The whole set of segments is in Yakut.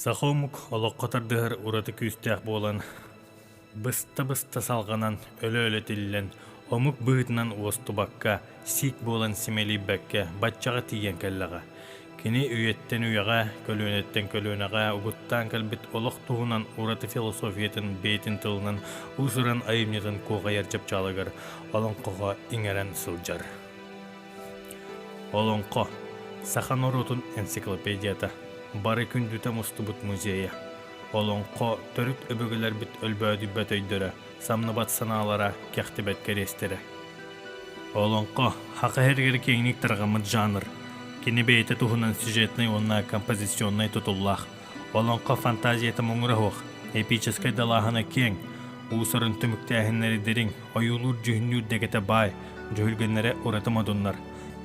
Саха омук олоххо тардыһар ураты күүстээх буолан, быста-быста салҕанан, өлө-өлө тиллэн, омук быһыытынан уостубакка, сиик буолан симэлийбэккэ баччаҕа тиийэн кэллэҕэ. Кини үйэттэн үйэҕэ, көлүөнэттэн көлүөнэҕэ угуттаан кэлбит олох туһунан ураты философиятын бэйэтин тылынан уус-уран айымньытын куоҕайар чыпчаалыгар олоҥхоҕо иҥэрэн сылдьар. Олоҥхо – саха норуотун энциклопедията, бары күндүтэ мустубут музейа. Олоҥхо төрүт өбүгэлэрбит өлбөөдүйбэт өйдөрө, самныбат санаалара, кэхтибэт кэриэстэрэ. Олоҥхо саха сиригэр киэҥник тарҕаммыт жанр. Кини бэйэтэ туһунан сюжетнай уонна композиционнай тутуллаах. Олоҥхо фантазията муҥура суох, эпическэй далааһына киэҥ, уус-уран түмүктээһиннэри дириҥ, ойуулуур-дьүһүннүүр дэгэтэ баай, дьүһүлгэннэрэ ураты модуннар.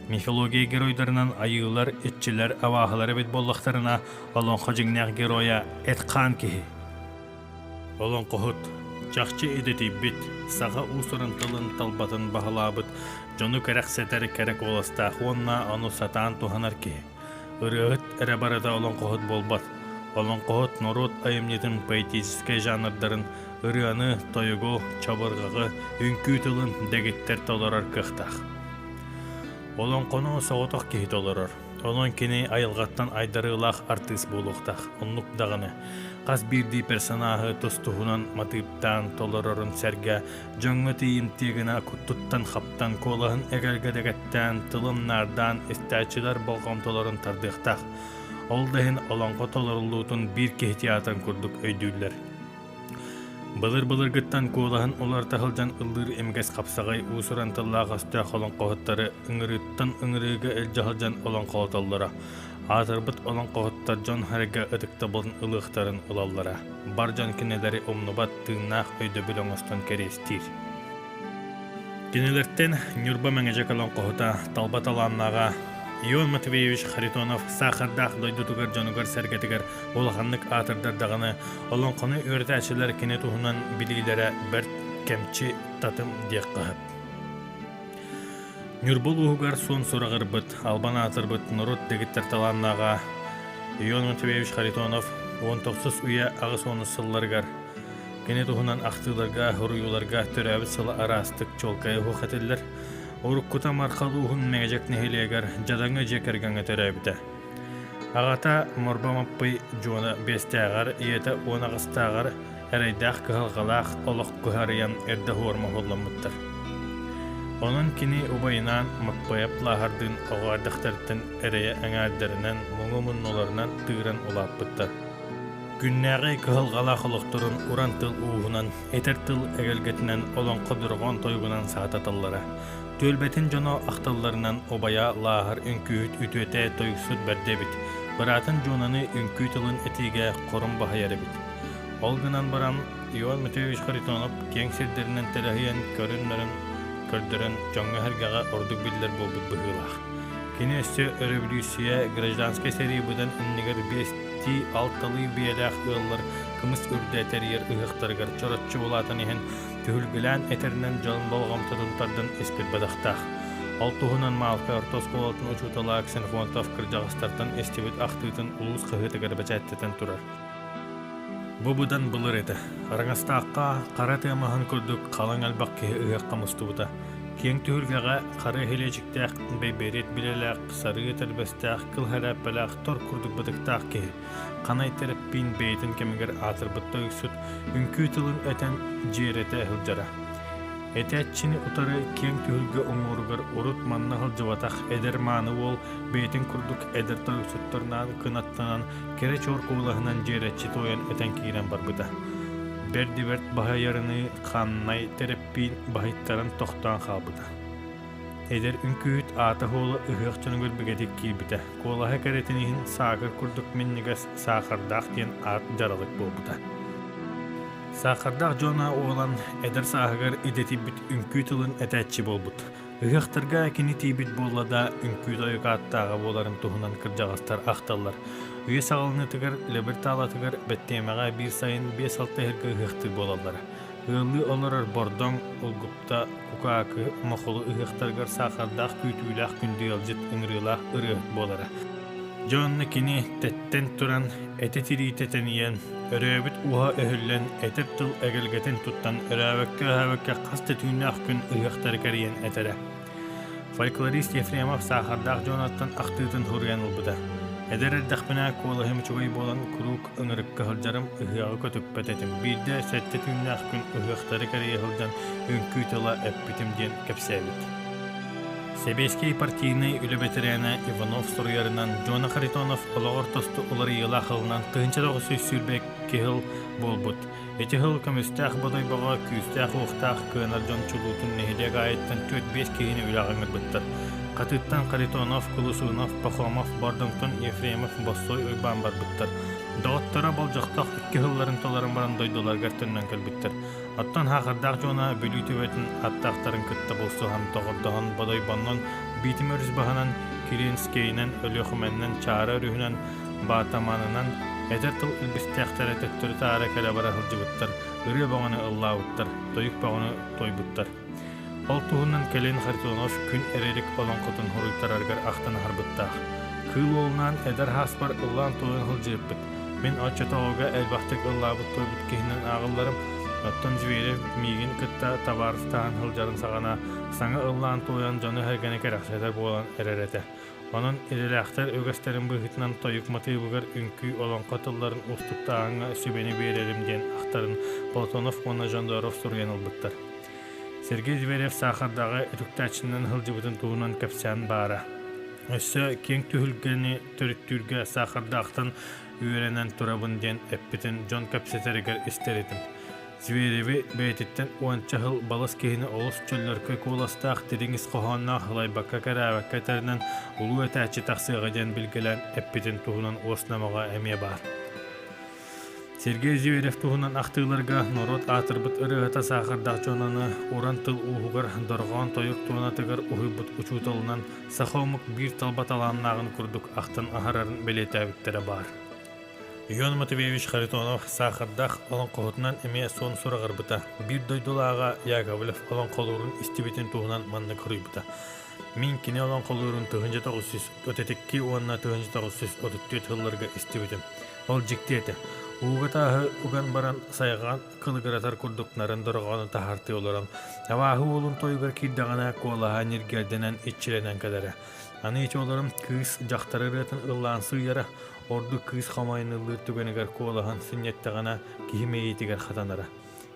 Мифология геройдарынан айыылар, иччилэр, абааһылар эбит буоллахтарына, олоҥхо дьиҥнээх геройа эт-хаан киһи. Олоҥхоһут, чахчы идэтийбит, саха уус-уран тылын талбатын баһылаабыт, дьону кэрэхсэтэр кэрэ куоластаах уонна ону сатаан туһанар киһи. Ырыаһыт эрэ барыта олоҥхоһут буолбат. Олоҥхоһут норуот айымньытын поэтическай жанрдарын ырыаны, тойугу, чабырҕаҕы, үҥкүү тылын дэгиттэр толорор кыахтаах. Олоҥхону соҕотох киһи толорор. Онон кини айылҕаттан айдарыылаах артыыс буолуохтаах. Оннук даҕаны. Хас биирдии персонаһы тус-туһунан матыыптаан толорорун сэргэ дьоҥҥо тиийимтиэ гына туттан-хаптан, куолаһын эгэлгэ дэгэттээн, тылын наардаан истээччилэр болҕомтолорун тардыахтаах. Ол да иһин олоҥхо толоруллуутун биир киһи театрын курдук өйдүүллэр. Былыр-былыргыттан куолаһын уларыта сылдьан ыллыыр имигэс хапсаҕай уус-уран тыллаах өстөөх олоҥхоһуттары ыҥырыыттан ыҥырыыга илдьэ сылдьан олоҥхолотоллоро. Аатырбыт олоҥхоһуттар дьон харыга ытыктабылын ылыахтарын ылаллара. Бар дьон кинилэри умнубат тыыннаах өйдөбүл оҥостон кэриэстиир. Кинилэртэн Ньурба Мэҥэдьэк олоҥхоһута, талба талааннааҕа Ион Матвеевич Харитонов саахардаах дойдутугар дьонугар-сэргэтигэр улаханнык аатырдар даҕаны, олоҥхону үөрэтээччилэр кини туһунан билиилэрэ бэрт кэмчи татым диэххэ сөп. Ньурба улууһугар суон сураҕырбыт, албан аатырбыт норуот дэгиттэр талааннааҕа Ион Матвеевич Харитонов 19 үйэ 80 сылларыгар Кини туһунан ахтыыларга, суруйууларга төрөөбүт сыла араастык чуолкай уһук этиллэр. Уруккута Марха улууһун Мэҥэдьэк нэһилиэгэр дьадаҥы дьиэ кэргэҥҥэ төрөөбүтэ. Аҕата Морбо Маппый Дьуона биэстээҕэр, ийэтэ 18-тааҕар эрэйдээх кыһалҕалаах олох кыһарыйан эрдэ уһуорма уһулламмыттар. Онон кини убайынаан Маппыйап Лааһардыын оҕо эрдэхтэриттэн эрэйэ эҥээрдэринэн, муҥу муннуларынан тыыран улааппыттар. Күннээҕи кыһалҕалаах олохторун уран тыл ууһунан, этэр тыл эгэлгэтинэн олоҥхо дорҕоон тойугунан саататаллара. Түөлбэтин дьоно ахталларынан убайа Лааһар үҥкүүһүт үтүөтэ тойуксут бэрдэ эбит, быраатын Дьуонаны үҥкүү тылын этиигэ хорум баһыйар эбит. Ол гынан баран Иоанн Матвеевич Харитонов киэҥ сирдэринэн тэлэһийэн көрүн-нарын көрдөрөн дьоҥҥо-сэргэҕэ ордук биллэр буолбут быһыылаах. Кини өссө өрөбүлүүссүйэ гражданскай сэрии быдан иннигэр биэстии алталыы биэлээх ыаллар кымыс үрдэ тэрийэр ыһыахтарыгар чороччу улаатан иһэн түһүлгэлээн этэринэн дьон болҕомтотун тардан испит бадахтаах. Ол туһунан Маалка орто оскуолатын учуутала Ксенофонтов кырдьаҕастартан истибит ахтыытын улуус хаһыатыгар бэчээттэтэн турар. Бу быдан былыр этэ. Араҥастаахха хара тыа маһын курдук халыҥ элбэх киһи ыһыахха мустубута. Киэҥ түһүлгэҕэ хара иһилиэчиктээх, бэйбэриэт билэлээх, сарыы этэрбэстээх, кыл һэлээппэлээх тор курдук бытыктаах киһи, ханай тэрэппиин бэйэтин кэмигэр аатырбыт тойуксут үҥкүү тылын этэн дьиэрэтэ сылдьара. Этээччини утары киэҥ түһүлгэ уҥуоругар урут манна сылдьыбатах эдэр мааны уол бэйэтин курдук эдэр тойуксуттарнаан кынаттанан кэрэ чуор куолаһынан дьиэрэччи туойан этэн киирэн барбыта. Бэрди бэрт баһыйарыныы ханнай тэрэппиин баһыйтаран тохтоон хаалбыта. Эдэр үҥкүүһүт аата-суола ыһыах дьонугар бигэтик киирбитэ. Куолаһа кэрэтин иһин саакыр курдук минньигэс саахардаах диэн аат дьаралык буолбута. Саахардаах дьоно уолан эдэр сааһыгар идэтийбит үҥкүү тылын этээччи буолбут. Ыһыахтарга кини тиийбит буолла да, үҥкүү тойук ааттааҕа буоларын туһунан кырдьаҕастар ахталлар. Үйэ саҕаланыытыгар Лэбир таалатыгар Бэттиэмэҕэ биир сайын биэс-алта иһэргэ ыһыахтыыр буолаллара. Ыаллыы олорор Бордоҥ, Улгупта, Кукаакы, Мохолу ыһыахтарыгар саахардаах күүтүүлээх күндү ыалдьыт ыҥырыылаах ырыаһыт буолара. Дьэ онно кини тэттэр. Этэн туран, этэ-тириитэ тэнийэн, өрөөбүт уоһа өһүллэн, этэр тыл эгэлгэтин туттан өрөөбөккө-өһөөбөккө хас да түүннээх күн ыһыахтары кэрийэн этэрэ. Фольклорист Ефремов саахардаах дьонуттан ахтыытын суруйан ылбыта. Эдэр эрдэхпинэ куолаһым үчүгэй буолан куруук ыҥырыкка сылдьарым, ыһыаҕы көтүппэт этим. Биирдэ сэттэ түүннээх күн ыһыахтары кэрийэ сылдьан үҥкүү тыла эппитим диэн кэпсээбит. Сэбиэскэй партийнай үлэ бэтэрээнэ Иванов суруйарынан, Дьуона Харитонов олоҕор тосту уларыйыылаах ылынан 1922 сыл буолбут. Ити сыл көмүстээх Бодойбоҕо күүстээх-уохтаах кыанар дьон чулуутун нэһилиэк аайыттан түөрт-биэс киһини үлэҕэ ыҥырбыттар. Хатыыттан Харитонов, Кулусунов, Пахомов, Бордоҥтон Ефремов, Боссой Уйбаан барбыттар. Доҕотторо болдьохтоох икки сылларын толорон баран дойдуларыгар төннөн кэлбиттэр. Оттон Хаахырдаах дьоно Бүлүү түбэтин аттаахтарын кытта булсуһан, доҕордоһон, Бодойбоннон, Биитим өрүс баһынан, Киренскэйинэн, Өлүөхүмэннэн, Чаара өрүһүнэн, Баатаманынан эдэр тыл илбистээхтэрэ төттөрү-таары кэлэ-бара сылдьыбыттар, ырыа бөҕөнү ыллаабыттар, тойук бөҕөнү туойбуттар. Ол туһунан кэлин Харитонов Күн Эрилик олоҥхотун суруйтарарыгар ахтан аһарбыттаах. Кыыл уолунаан эдэр сааспар ыллаан-туойан сылдьыбыппыт. Мин оччотооҕуга элбэхтик ыллаабыт-туойбут киһинэн ааҕылларым, оттон Зверев миигин кытта табаарыстаһан сылдьарын саҕана саҥа ыллаан-туойан дьону-сэргэни кэрэхсэтэр буолан эрэр этэ. Онон идэлээхтэр үгэстэрин быһыытынан тойук матыыбыгар үҥкүү, олоҥхо тылларын уустуктааһыҥҥа сүбэни биэрэрим диэн ахтарын Платонов уонна Жондоров суруйан ылбыттар. Сергей Зверев саахардааҕы үтүктээччинэн сылдьыбытын туһунан кэпсээн баара. Өссө киэҥ түһүлгэни төрүттүүргэ саахардаахтан үөрэнэн турабын диэн эппитин дьон кэпсэтэригэр истэр этим. Звереви бэйэтиттэн уонча сыл балыс киһини олус чөллөркөй куоластаах дириҥ ис хоһоонноох ылайбакка-кэрээбэккэ этэринэн улуу этээччи тахсыаҕа диэн билгэлээн эппитин туһунан уос номоҕо эмиэ баар. Сергей Зверев туһунан ахтыыларга норуот аатырбыт ырыаһыта саахардаах дьонаны уран тыл ууһугар дорҕоон тойук туонатыгар уһуйбут учууталынан саха омук биир талба талааннааҕын курдук ахтан аһарарын бэлиэтээбиттэрэ баар. Ион Матвеевич Харитонов саахардаах олоҥхоһутунан эмиэ суон сураҕырбыта. Биир дойдулааҕа Яковлев олоҥхолуурун истибитин туһунан маннык суруйбута. Мин кини олоҥхолуурун 1932 уонна 1934 сылларга истибитим. Ол дьикти этэ. Ууга тааһы уган баран сайҕаан кылыгыратар курдук нарын дорҕоону таһаартыы олорон, абааһы уолун тойугар киирдэҕинэ куолаһа ньиргиэрдэнэн иччилэнэн кэлэрэ. Аны ити олорон кыыс дьахтар ырыатын ыллаан сыыйара, ордук кыыс хомойон ыллыыр түгэнигэр куолаһын синньэттэҕинэ киһи мэйиитигэр хатанара.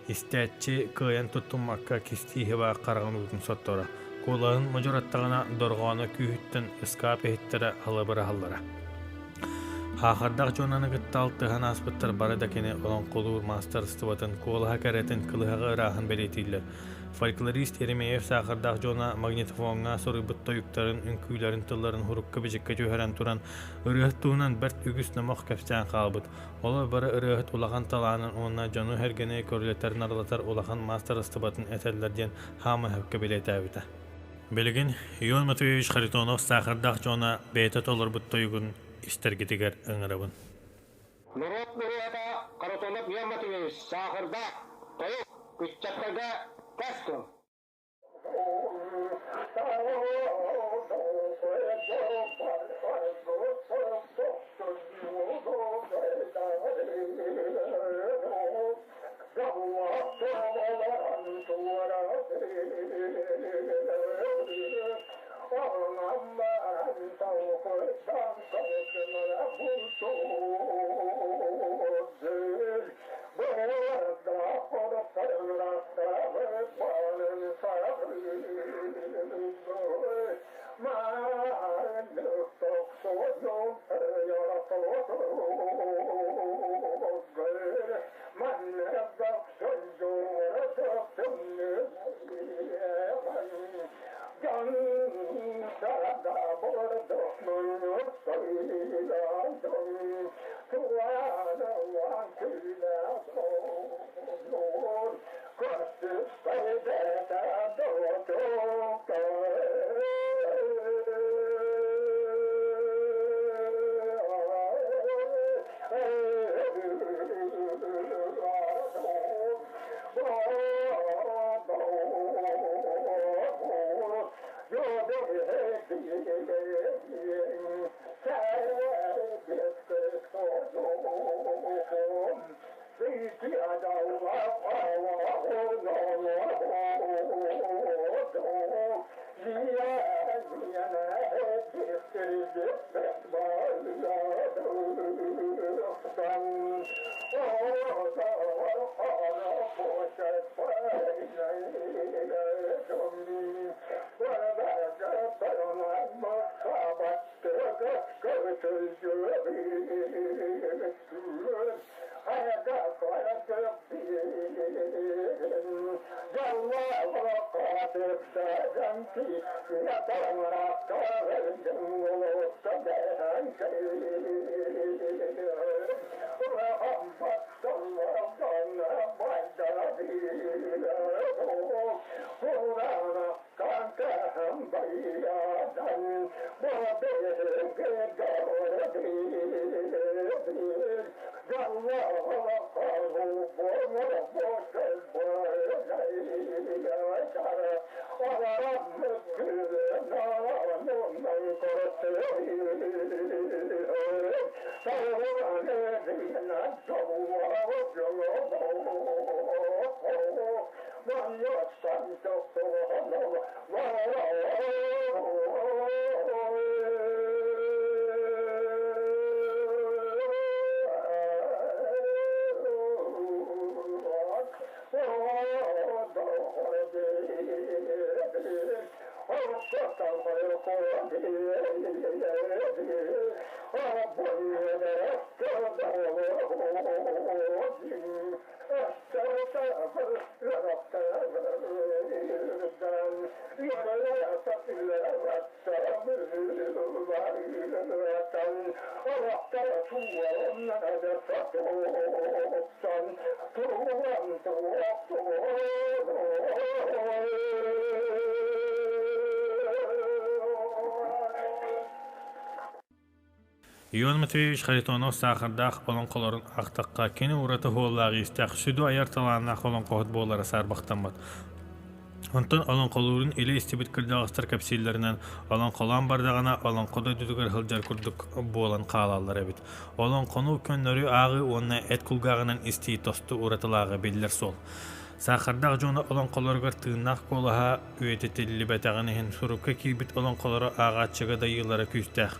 Истээччи кыайан туттуммакка кистии баар хараҕын уутун сотторо. Куолаһын модьураттаҕына дорҕооно күүһүттэн ыскаап иһиттэрэ халыбыраһаллара. Хаахардаах дьонаны кытта алтыһан ааспыттар бары да кини олоҥхолуур маастарыстыбатын, куолаһа кэрэтин, кылыһаҕа ырааһын бэлиэтииллэр. Фольклорист Еремеев саахардаах дьоно магнитофоҥҥа суруйбут тойуктарын, үҥкүүлэрин тылларын сурукка-бичиккэ түһэрэн туран, ырыаһыт туһунан бэрт үгүс номох кэпсээн хаалбыт. Олор бары ырыаһыт улахан талаанын уонна дьону-сэргэни көрүлэтэр-нарылатар улахан маастарыстыбатын этэллэр диэн Хаамыһапка бэлиэтээбитэ. Билигин Ион Матвеевич Харитонов саахардаах дьоно бэйэтэ толорбут тойугун истэргитигэр ыҥырабын. Норуот ырыата Харитонов Ион Матвеевич саахардаах тойук ыччаттарга кэс тыл. Ион Матвеевич Харитонов саахардаах олоҥхолорун аахтахха, кини ураты уоллаах иистээх, сүдү айар талааннаах олоҥхоһут буолара саарбахтаммат. Онтон олоҥхолуурун илэ истибит кырдьаҕастар кэпсииллэринэн, олоҥхолоон бардаҕына олоҥхо дойдутугар сылдьар курдук буолан хаалаллар эбит. Олоҥхону көннөрү ааҕыы уонна эт кулгааҕынан истии тосту уратылааҕа биллэр суол. Саахардаах дьоно олоҥхолоругар тыыннаах куолаһа үйэтитиллибэтэҕин иһин сурукка киирбит олоҥхолоро ааҕааччыга дайыылара күүстээх.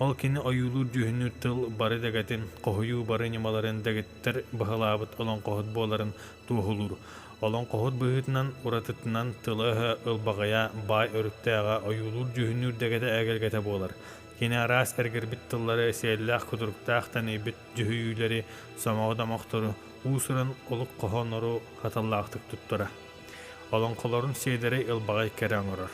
Ол кини ойуулуур-дьүһүннүүр тыл бары дэгэтин, хоһуйуу бары ньымаларын дэгиттэр баһылаабыт олоҥхоһут буоларын туоһулуур. Олоҥхоһут быһыытынан уратытынан тыла-өһө ылбаҕайа, баай өрүттээҕэ, ойуулуур-дьүһүннүүр дэгэтэ эгэлгэтэ буолар. Кини араас эргэрбит тыллары, сиэллээх-кутуруктаах тэнийбит дьүһүйүүлэри, сомоҕо домохтору, уус-уран олук хоһооннору хатыллаахтык туттара. Олоҥхолорун сиэдэрэй ылбаҕай кэрэ оҥорор.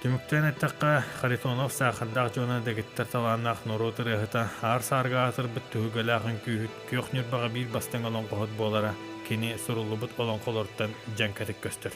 Түмүктээн эттэххэ, Харитонов саахардаах дьоно дэгиттэр талааннаах норуот ырыаһыта, аар-саарга аатырбыт түһүлгэлээх үҥкүүһүт Күөх Ньурбаҕа биир бастыҥ олоҥхоһут буолара кини суруллубут олоҥхолоруттан дьэҥкэтик көстөр.